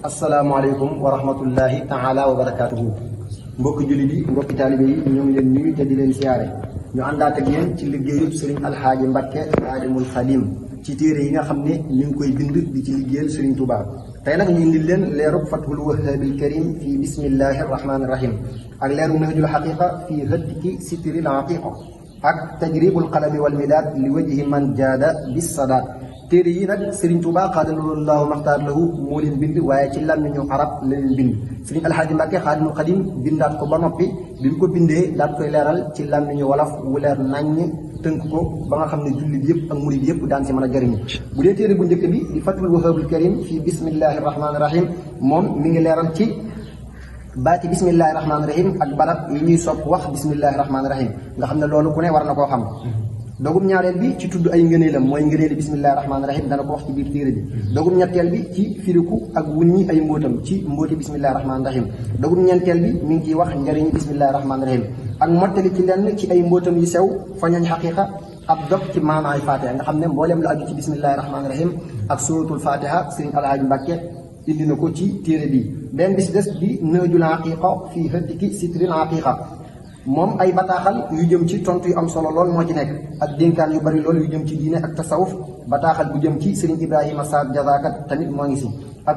asalaamaaleykum wa rahmatullahi taala wa barakaatuhu mbokki jullit yi mbokki taalibe yi ñu ngi leen nuyu te di leen siyaare ñu àndaat ak yéen ci liggéeyub sëriñ alxaaji Mbàkke xaadimul xadim ci téere yi nga xam ne ñu ngi koy bind di ci liggéeyal sëriñ Tuubaa tey nag ñu indil leen leerub fathul wahaabil karim fii bismillahi rahmaani rahim ak leeru nahjul xaqiqa fii hëttiki sitril aqiqa ak tajribul qalami wal midaad li wajhi man jaada bis sadaat téere yi nag Serigne Touba xaadalallaahu maxtaar lahu moo leen bind waaye ci làmmiñu arab la leen bind Serigne Alxaaji Mbàkke xaadimul xadim bindaat ko ba noppi bi mu ko bindee daat koy leeral ci làmmiñu wolof wu leer naññ tënk ko ba nga xam ne jullit yëpp ak murid yëpp daan si mën a jëriñu bu dee téere bu njëkk bi di fathul wahaabul karim fii bismillahi rahmaani rahim moom mi ngi leeral ci baati bismillahi rahmaani rahim ak barab yi ñuy sopp wax bismillahi rahmaani rahim nga xam ne loolu ku ne war na koo xam dogum ñaareel bi ci tudd ay ngëneelam mooy ngëneeli bismillahi rahmaani rahim dana ko wax ci biir téere bi dogum ñetteel bi ci firiku ak wuññi ay mbóotam ci mbóoti bismillahi rahmaani rahim dogum ñeenteel bi mi ngi ciy wax njëriñu bismillahi rahmaani rahim ak mottali ci lenn ci ay mbóotam yu sew fañañ xaqiqa ab dog ci maanaay fatiha nga xam ne mbooleem lu aju ci bismillahi rahmaani rahim ak suratul fatiha sëriñ Alxaaji Mbàkke indi na ko ci téere bi benn bi si des di nahjul aqiqa fii hëttiki sitril aqiqa moom ay bataaxal yu jëm ci tontu yu am solo lool moo ci nekk ak dénkaan yu bari lool yu jëm ci diine ak tasawuf bataaxal bu jëm ci Serigne Ibrahima Sarr Jazaaka tamit moo ngi si ak